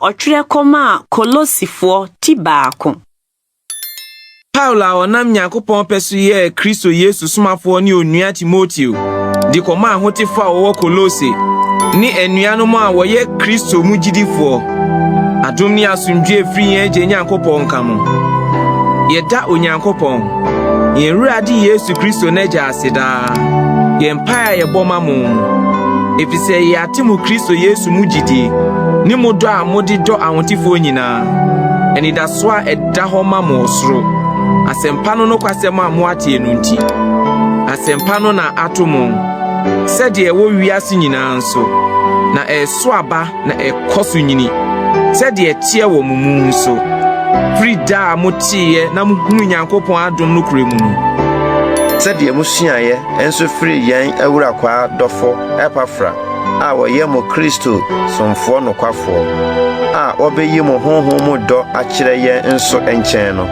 a ɔtwerɛ kɔmaa Kolosifoɔ ti 1. Paulo a ɔnam Nyankopɔn pɛ so yɛɛ Kristo Yesu somafoɔ ne onua Timoteo de kɔmaa ahotefo a wɔwɔ Kolose ne anuanom a wɔyɛ Kristo mu gyidifoɔ. Adom ne asomdwoe firi yɛn Agya Nyankopɔn nka mo. Yɛda Onyankopɔn, yɛn Awurade Yesu Kristo n'Agya ase daa, yɛn mpae a yɛbɔ ma mo mu, efisɛ yɛate mo Kristo Yesu mu gyidie ne mo dɔ a mode dɔ ahotefoɔ nyinaa, anidaso a ɛda hɔ ma mo ɔsoro, asɛmpa no nokwasɛm a moateɛ no nti. Asɛmpa no na ato mo, sɛdeɛ ɛwɔ wiase nyinaa nso, na ɛreso aba na ɛkɔ so nyini, sɛdeɛ ɛteɛ wɔ mo mu nso, firi da a moteeɛ na mohunuu Nyankopɔn adom nokorɛ mu no. Sɛdeɛ mosuaeɛ nso firi yɛn awurakwaa dɔfo Epafra a wɔyɛ mo Kristo somfoɔ nokwafoɔ, a wɔbɛyi mo honhom mu dɔ akyerɛ yɛn nso nkyɛn no.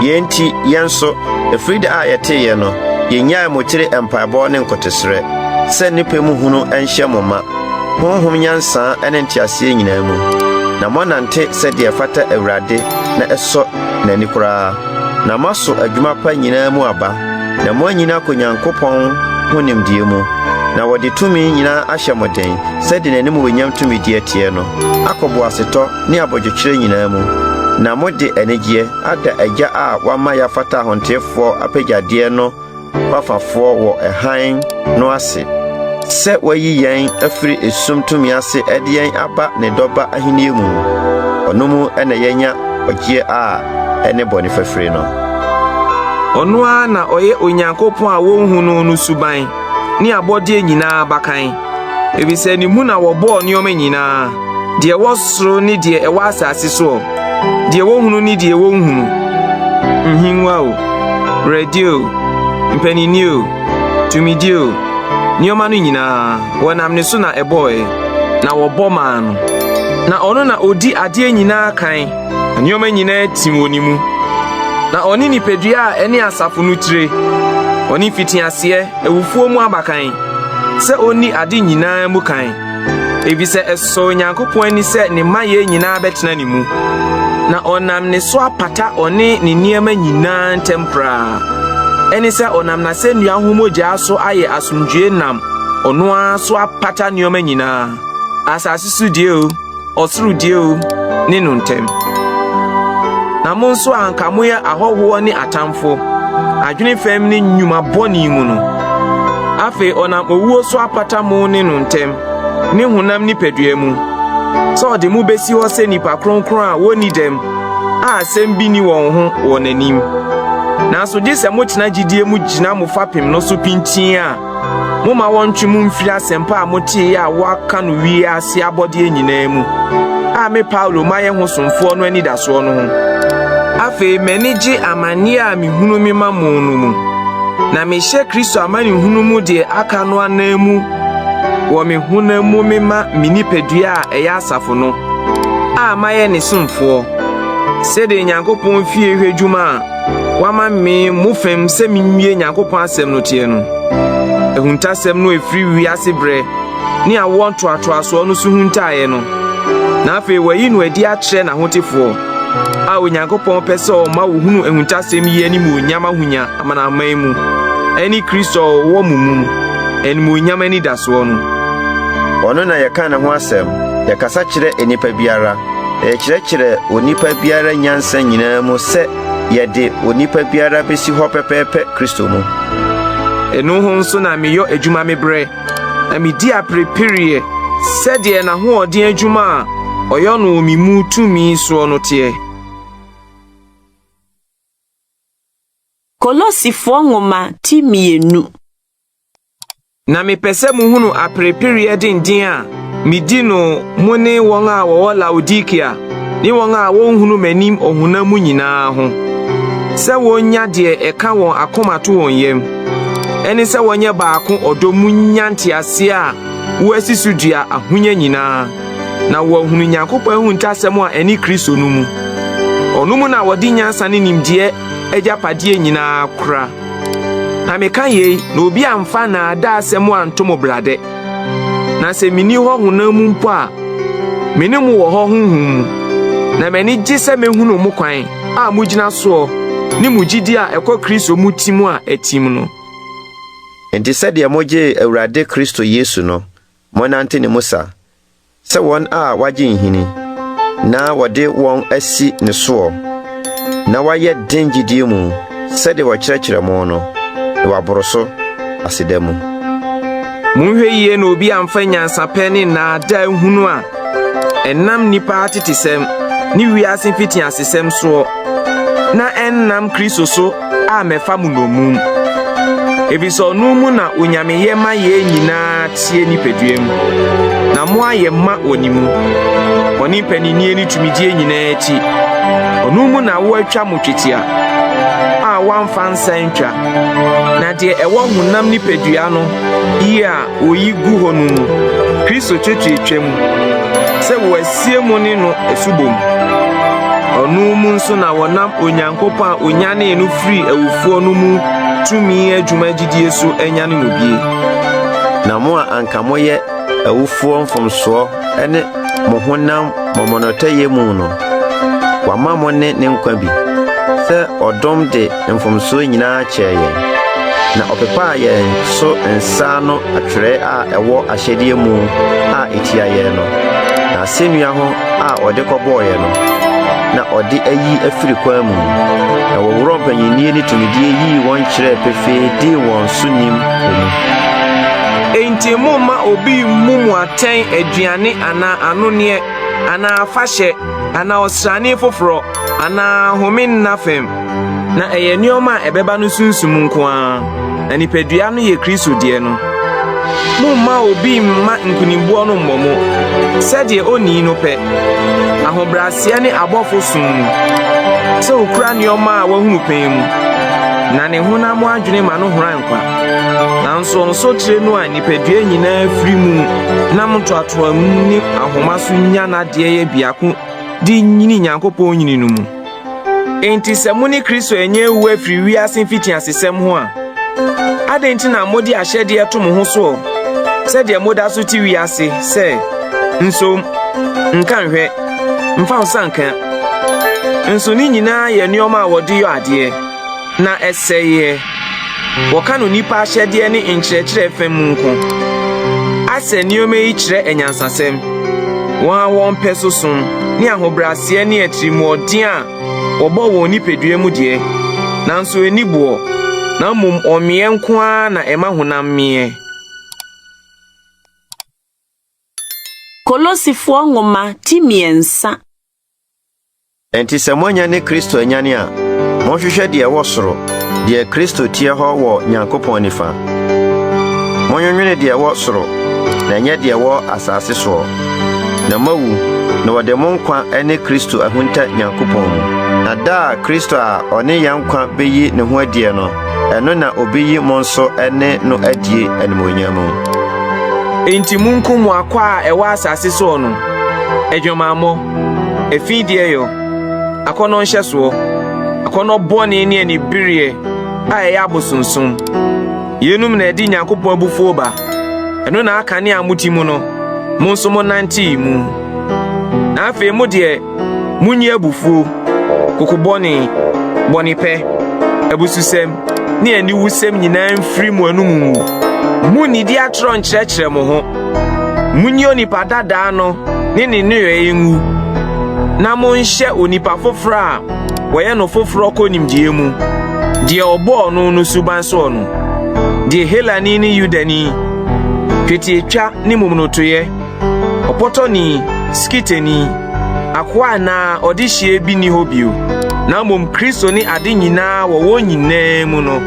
Yɛn nti, yɛn nso, ɛfiri da a yɛteeɛ no, yennyae mo tiri mpaebɔ ne nkotosrɛ, sɛ nnipa mu hunu nhyɛ mo ma, honhom nyansa ne nteaseɛ nyinaa mu, na moanante sɛdeɛ ɛfata Awurade na ɛsɔ n'ani koraa, na moaso adwuma pa nyinaa mu aba, na moanyini akɔ Nyankopɔn ho nimdeɛ mu, na wɔde tumi nyinaa ahyɛ mo den sɛdeɛ n'animuonyam tumidie teɛ no, akɔ boasetɔ ne abodwokyerɛ nyinaa mu, na mode anigyeɛ ada Agya a wama yɛafata ahotefoɔ apɛgyadeɛ no fafafoɔ wɔ ɛhan no ase, sɛ wayi yɛn afiri esum tumi ase de yɛn aba ne dɔba ahenni mu. Ɔno mu na yɛanya ɔgyeɛ a ɛne bɔne fafiri no. Ɔno ara na ɔyɛ Onyankopɔn a wonhu no no suban ne abɔdeɛ nyinaa abakan. Efisɛ ne mu na wɔbɔɔ nneɛma nyinaa, deɛ ɛwɔ soro ne deɛ ɛwɔ asase soɔ, deɛ wohunu ne deɛ wonhunu. Nhengua o, wuradi o, mpaninni o, tumidi o, nneɛma no nyinaa, wɔnam ne so na ɛbɔɔe, na wɔbɔ maa no. Na ɔno na odi adeɛ nyinaa kan, na nneɛma nyinaa tim wɔ ne mu. Na ɔne nipadua a ɛne asafo no tire, ɔne mfitiaseɛ, awufoɔ mu abakan, sɛ onni ade nyinaa mu kan. Efisɛ ɛsɔ Onyankopɔn ani sɛ ne mmayɛ nyinaa bɛtena ne mu. Na ɔnam ne so apata ɔne ne nneɛma nyinaa ntam koraa. Ɛne sɛ ɔnam n'asɛnnua ho mogya so ayɛ asomdwoe nam ɔno ara so apata nneɛma nyinaa, asase so deɛ o, ɔsoro deɛ o, ne no ntam. Na mo nso anka moyɛ ahɔhoɔ ne atamfo, adwene fam ne nnwuma bɔne mu no. Afei ɔnam owuo so apata mo ne no ntam, ne honam nipadua mu, sɛ ɔde mo besi hɔ sɛ nnipa kronkron a wonni dɛm, a asɛm bi nni wɔn ho wɔ n'anim. Nanso gye sɛ motena gyidie mu gyina mo fapem no so pintinn a momma wɔntwe mo mfiri asɛmpa a motee a wɔaka no wiase abɔdeɛ nyinaa mu, a me Paulo mayɛ ho somfoɔ no anidasoɔ no ho. Afei m'ani gye amanneɛ a mihunu me ma mo no mu, na mehyɛ Kristo amanehunu mu deɛ aka no anan mu wɔ me honam mu mema me nipadua a ɛyɛ asafo no, a mayɛ ne somfoɔ, sɛdeɛ Nyankopɔn fie hwɛ dwuma a wama me mo fam sɛ minwie Nyankopɔn asɛm no teɛ no. Ahuntasɛm no efiri wiase berɛ ne awoɔ ntoatoasoɔ no so huntaeɛ no, na afei wayi no adi akyerɛ n'ahotefoɔ, a Onyankopɔn pɛ sɛ ɔma wohunu ahuntasɛm yi animuonyam ahonya amanaman mu, ɛne Kristo a ɔwɔ mo mu, animuonyam anidasoɔ no. Ɔno na yɛka ne ho asɛm, yɛkasa kyerɛ nnipa biara, na yɛkyerɛkyerɛ onipa biara nyansa nyinaa mu sɛ yɛde onipa biara besi hɔ pɛpɛɛpɛ Kristo mu. Ɛno ho nso na meyɔ adwuma me brɛ, na midi aperepereɛ sɛdeɛ n'ahoɔden adwuma a ɔyɛ no wɔ me mu tumi soɔ no teɛ. Kolosifoɔ nwoma ti 2. Na mepɛ sɛ muhunu aperepereɛ denden a midi no mo ne wɔn a wɔwɔ Laodikea ne wɔn a wonhunu m'anim ɔhonam mu nyinaa ho, sɛ wonnya deɛ ɛka wɔn akoma to wɔn yam, ɛne sɛ wɔnyɛ baako ɔdɔ mu nya nteaseɛ a wɔasi so dua ahonya nyinaa, na wɔahunu Nyankopɔn ahuntasɛm a ɛne Kristo no mu. Ɔno mu na wɔde nyansa ne nimdeɛ agyapadeɛ nyinaa kora. Na meka yei na obi amfa nnaadaa asɛm anto mo bradɛ. Na sɛ minni hɔ honam mu mpo a, Me ne mo wɔ hɔ honhom mu, na m'ani gye sɛ mehunu mo kwan a mugyina soɔ ne mo gyidie a ɛkɔ Kristo mu tim a atim no. Enti sɛdeɛ mogyee Awurade Kristo Yesu no, monnante ne mu sa, sɛ wɔn a wɔagye nhini, na wɔde wɔn asi ne soɔ, na wɔayɛ den gyidie mu sɛdeɛ wɔkyerɛkyerɛ mo no, na wɔaboro so aseda mu. Monhwɛ yie na obi amfa nyansapɛ ne nnaadaa hunu a ɛnam nnipa atetesɛm ne wiase mfitiasesɛm soɔ na ɛnnam Kristo so ammɛfa mo nnommum. Efisɛ ɔno mu na Onyameyɛ ma yɛn nyinaa teɛ nipadua mu, na moayɛ ma wɔ ne mu. Ɔne mpaninnie ne tumidie nyinaa akyi. Ɔno mu na wɔatwa mo twetia a wɔamfa nsa antwa, na deɛ ɛwɔ honam nipadua no yi a wɔyi gu hɔ no mu, Kristo twetiatwa mu, sɛ wɔasie mo ne no asubɔ mu. Ɔno mu nso na wɔnam Onyankopɔn a onyanee no firii awufoɔ no mu tumi adwuma gyidie so anyane mo bie. Na mo a anka moyɛ awufoɔ mfomsoɔ ne mo honam momonotɔyɛ mu no, wama mo ne ne nkwa bi, sɛ ɔdom de mfomsoɔ nyinaa kyɛɛ yɛn, na ɔpepaa yɛn so nsa ano atwerɛ a ɛwɔ ahyɛdeɛ mu a ɛtia yɛn no, na asɛnnua ho a ɔde kɔbɔeɛ no, na ɔde ayi afiri kwan mu, na wɔworɔɔ mpanyinnie ne tumidie yii wɔn kyerɛɛ pefee dii wɔn so nim wɔ mu. Enti momma obi mmu mo atɛn aduane anaa anonneɛ anaa afahyɛ anaa ɔsrane foforɔ anaa home nna fam, na ɛyɛ nneɛma a ɛbɛba no sunsum nko ara, na nipadua no yɛ Kristo deɛ no. Momma obi mma nkonimboɔ no mmɔ mo, sɛdeɛ onii no pɛ, ahobrɛaseɛ ne abɔfo som mu, sɛ okura nneɛma a wahunu pɛn mu, na ne honam adwene ma no horan kwa. Nanso ɔnsɔ tire no a nipadua nyinaa firi mu nam ntoatoamu ne ahoma so nya n'adeɛ yɛ biako de nyini Nyankopɔn nyini no mu. Enti sɛ mo ne Kristo anya awu afiri wiase mfitiasesɛm ho a, adɛn nti na mode ahyɛdeɛ to mo ho soɔ sɛdeɛ moda so te wiase sɛ, Nsom, nka nhwɛ, mfa wo nsa nka. Nso ne nyinaa yɛ nneɛma a wɔde yɔ adeɛ, na ɛsɛeɛ. Wɔka no nnipa ahyɛdeɛ ne nkyerɛkyerɛ fam mu nko. Asɛ nneɛma yi kyerɛ anyansasɛm, wɔn a wɔn pɛ so som, ne ahobrɛaseɛ ne atirimuɔden a wɔbɔ wɔn nipadua mu deɛ, nanso ɛnni boɔ, na mmom ɔmeɛ nko ara na ɛma honam meɛ. Kolosifoɔ nwoma ti mmiɛnsa. Enti sɛ moanya ne Kristo anyane a, monhwehwɛ deɛ ɛwɔ soro, deɛ Kristo teɛ hɔ wɔ Nyankopɔn nifa. Monwenwene deɛ ɛwɔ soro, na ɛnyɛ deɛ ɛwɔ asase soɔ. Na moawu, na wɔde mo nkwa ne Kristo ahunta Nyankopɔn mu. Na da a Kristo a ɔne yɛn nkwa beyi ne ho adie no, ɛno na obeyi mo nso ne no adie animuonyam mu. Enti munkum mo akwaa a ɛwɔ asase soɔ no, adwamammɔ, afideɛyɔ, akɔnnɔ nhyɛsoɔ, akɔnnɔ bɔne ne anibereɛ a ɛyɛ abosonsom. Yeinom na ɛde Nyankopɔn abufuo ba. Ɛno na akane a mote mu no, mo nso monantee mu. Na afei mo deɛ, Munyi abufuo, kokobɔne, bɔnepɛ, abususɛm, ne aniwusɛm nyinaa mfiri mo anom ngu. Munnidi atorɔ nkyerɛkyerɛ mo ho. Munyi onipa dadaa no ne ne nneyɔe ngu, na monhyɛ onipa foforɔ a wɔyɛ no foforɔ kɔ nimdeɛ mu, deɛ ɔbɔɔ no no suban soɔ no, deɛ Helani ne Yudani, twetiatwa ne momonotoyɛ, Ɔpɔtɔni, Skiteni, akoa anaa ɔdehyeɛ bi nni hɔ bio, na mmom Kristo ne ade nyinaa wɔ wɔn nyinaa mu no.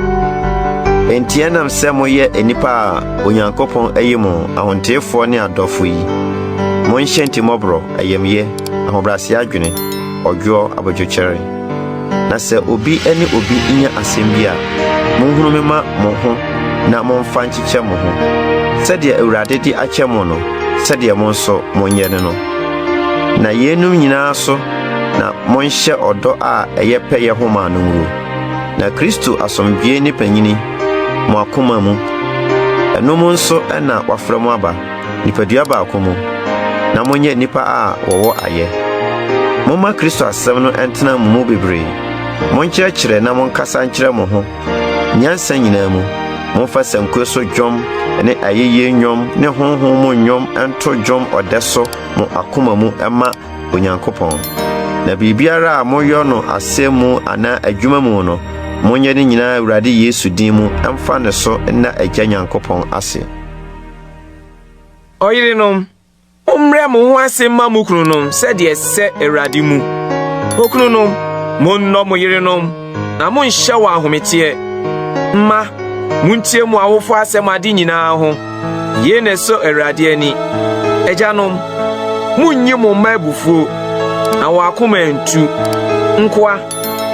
Enti ɛnam sɛ moyɛ nnipa a Onyankopɔn ayi mo ahoteefoɔ ne adɔfo yi, monhyɛ ntimmɔborɔ, ayamyɛ, ahobrɛaseɛ adwene, ɔdwoɔ, abodwokyɛre. Na sɛ obi ne obi nya asɛm bi a, monhunu mema mo ho na momfa nkyekyɛ mo ho. Sɛdeɛ Awurade de akyɛ mo no, sɛdeɛ mo nso monyɛ ne no. Na yeinom nyinaa so na monhyɛ ɔdɔ a ɛyɛ pɛyɛ homa no ngu. Na Kristo asomdwoe ne panyini mo akoma mu. Ɛno mu nso na wɔafrɛ mo aba, nipadua baako mu. na monyɛ nnipa a wɔwɔ ayɛ. Momma Kristo asɛm no ntena mo mu bebree. Monkyerɛkyerɛ na monkasa nkyerɛ mo ho nyansa nyinaa mu. Momfa sankuo so dwom ne ayɛyie nnwom ne honhom mu nnwom nto dwom ɔdɛ so mo akoma mu mma Onyankopɔn. Na biribiara a moyɔ no asɛm mu anaa adwuma mu no, monyɛ ne nyinaa Awurade Yesu din mu mfa ne so nna Agya Nyankopɔn ase. Ɔyerenom, mommrɛ mo ho ase mma mo kununom sɛdeɛ ɛsɛ Awurade mu. Okununom, monnɔ mo yerenom, na monnhyɛ wɔn ahometeɛ. Mma, muntie mo awofo asɛm ade nyinaa ho. Yei na ɛsɔ Awurade ani. Agyanom, munnyi mo mma abufuo, na wɔn akoma antu. Nkoa,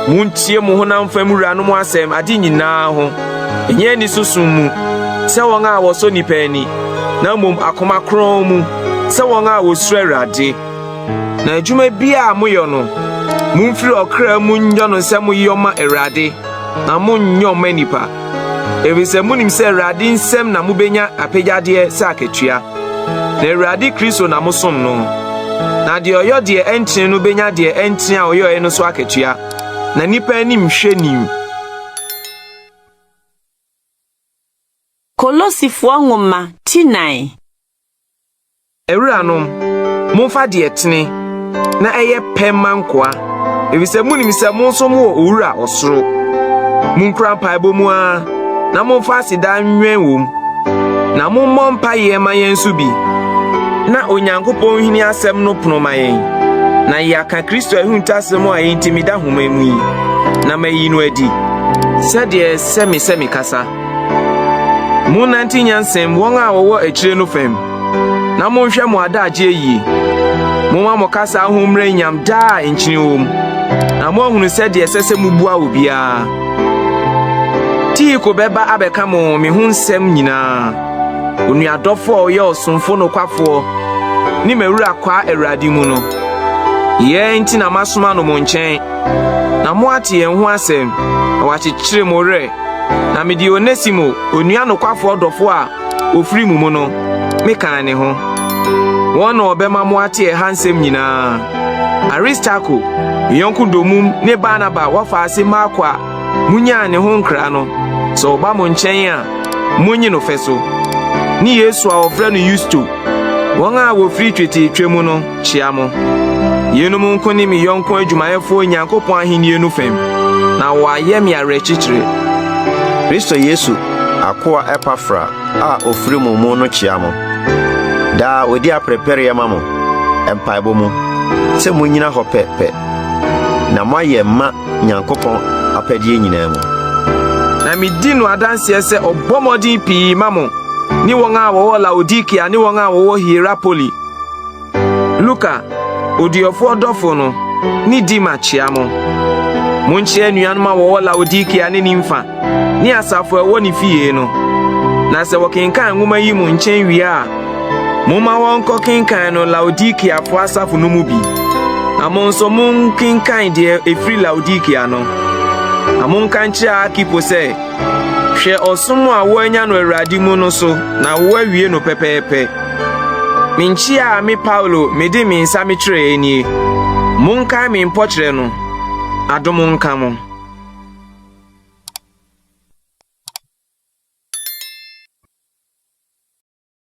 muntie mo honam fam wuranom asɛm ade nyinaa ho, ɛnyɛ aniso som mu, sɛ wɔn a wɔsɔ nnipa ani, na mmom akoma kronn mu, sɛ wɔn a wɔsuro Awurade. Na adwuma biara a moyɔ no, mumfiri ɔkra mu nyɔ no sɛ moyɔ ma Awurade, na monnyɔ mma nnipa, efisɛ munim sɛ Awurade nsam na mubenya apɛgyadeɛ sɛ akatua. Na Awurade Kristo na mosom no. Na deɛ ɔyɔ deɛ ɛntene no benya deɛ ɛntene a ɔyɔeɛ no so akatua, na nnipa anim hwɛ nim. Kolosifoɔ nwoma ti nan. Awuranom, momfa deɛ ɛtene na ɛyɛ pɛ mma nkoa, efisɛ munim sɛ mo nso mowɔ Owura ɔsoro. Munkura mpaebɔ mu ara, na momfa aseda nwɛn wom. Na mommɔ mpaeɛ ma yɛn nso bi, na Onyankopɔn nhini asɛm no pono ma yɛn, na yɛaka Kristo ahuntasɛm a enti meda nhoma mu yi, na mayi no adi, sɛdeɛ ɛsɛ me sɛ mekasa. Monnante nyansam wɔn a wɔwɔ akyire no fam, na monhwɛ mo adagyeɛ yie. Momma mo kasa ho mmra nyam daa a nkyene wɔ mu, na moahunu sɛdeɛ ɛsɛ sɛ mobua obiara. Tihiko bɛba abɛka mo me ho nsɛm nyinaa, onuadɔfo a ɔyɛ ɔsomfo nokwafoɔ ne m'awurakwaa Awurade mu no. Yɛn nti na masoma no mo nkyɛn, na moate yɛn ho asɛm, na wakyekyere mo werɛ. Na mede Onesimo, onua nokwafoɔ dɔfo a ofiri mo mu no, mekaa ne ho. Wɔn na wɔbɛma moate ɛha nsɛm nyinaa. Aristarko, me yɔnko domum ne Barnaba wɔfaase Marko a munyaa ne ho nkra no, sɛ ɔba mo nkyɛn a, munnye no fɛ so. Ne Yesu a wɔfrɛ no Yusto, wɔn a wɔfiri twetiatwa mu no, kyia mo. Yeinom nko ne me yɔnko adwumayɛfoɔ Onyankopɔn ahennie no fam, na wɔayɛ me awerɛkyekyerɛ. Kristo Yesu akoa Epafra a ofiri mo mu no kyia mo. Daa odi aperepereɛ ma mo, mpaebɔ mu, sɛ munnyina hɔ pɛpɛ, na moayɛ ma Nyankopɔn apɛdeɛ nyinaa mu. Na medi no adanseɛ sɛ ɔbɔ mmɔden pii ma mo ne wɔn a wɔwɔ Laodikea ne wɔn a wɔwɔ Hierapoli. Luka, oduyɛfoɔ dɔfo no, ne Dima kyea mo. Monkyea anuanom a wɔwɔ Laodikea ne Nimfa ne asafo a ɛwɔ ne fie no. Na sɛ wɔkenkan nwoma yi mo nkyɛn wie a, momma wɔnkɔkenkan no Laodikeafo asafo no mu bi. Na mo nso monkenkan deɛ ɛfiri Laodikea no. Na monka nkyerɛ Arkipo sɛ, Hwɛ ɔsom a woanya no Awurade mu no so na woawie no pɛpɛɛpɛ. Me nkyia a me Paulo mede me nsa mekyerɛɛ nie. Monkae me mpɔkyerɛ no. Adom nka mo.